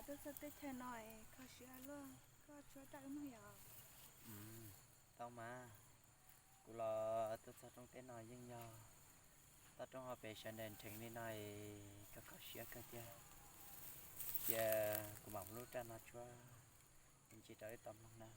Tuaj txog teb chaws no es kho siab luaj, koj tshuab raj wb mloog yom? Tau mas, kuv los tuaj txog rooj teb no yeej yog toj roob hauv pes sawv daws nrheev li no es koj kho siab kawg thiab. Cia kuv mam muab lub raj no tshuab me ntsis rau wb tau mloog na.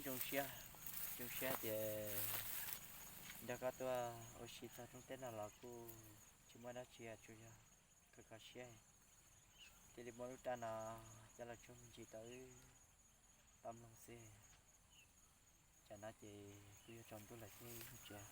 Zoo siab, zoo siab tias nrog koj tuaj ua si txog rooj teb no los kuj tsis muaj dab tsi, tsuas yog kho kho siab. Thiaj li muab lub raj no coj los tshuab me ntsis rau wb tau mloog xwb. Tsam no ces kuj yuav tsaus ntuj lawm thiab, mus tsev.